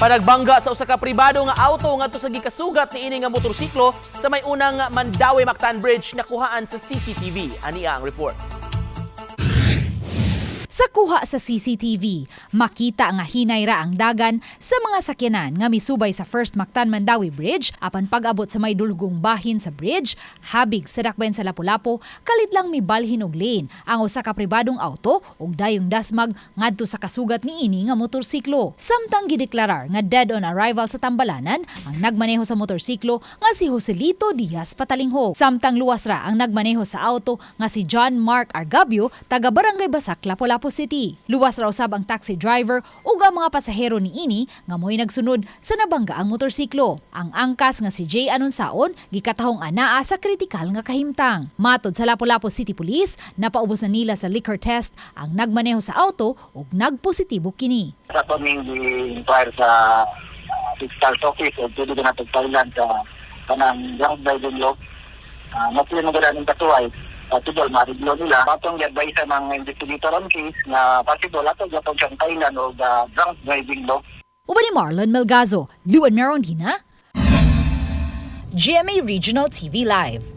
Panagbangga sa usa ka pribado nga auto ngadto sa gikasugat niini nga motorsiklo sa may unang Mandaue Mactan Bridge, nakuhaan sa CCTV. Ania ang report. Sa kuha sa CCTV, makita nga hinay ra ang dagan sa mga sakyanan nga misubay sa First Mactan Mandaue Bridge apan pag-abot sa may dulgong bahin sa bridge, habig sa dakbayan sa Lapu-Lapu, kalit lang mibalhin og lane ang usa ka pribadong auto ug dayong dasmag ngadto sa kasugat niini nga motorsiklo. Samtang gideklarar nga dead on arrival sa tambalanan ang nagmaneho sa motorsiklo nga si Joselito Diaz Patalinghog. Samtang luwas ra ang nagmaneho sa auto nga si John Mark Argabio, taga Barangay Basak, Lapu-Lapu City. Luwas ra usab ang taxi driver ug ang mga pasahero niini nga mo'y nagsunod sa nabangga ang motorsiklo. Ang angkas nga si Jay Anunsaon gikatahong anaa sa kritikal nga kahimtang. Matod sa Lapu-Lapu City Police, napaubos na nila sa liquor test ang nagmaneho sa auto ug nagpositibo kini. Sa kaming gi-inquire sa fiscal office o pwede na pagpailan sa kanang drunk driving law. Mapili mo gala ng katuway, possible mariglo nila. Atong gi-advise ng investigator on case na possible ato gyapon siyang pailan o the drunk driving law. Uban ni Marlon Melgazo, Luan Merondina, GMA Regional TV Live.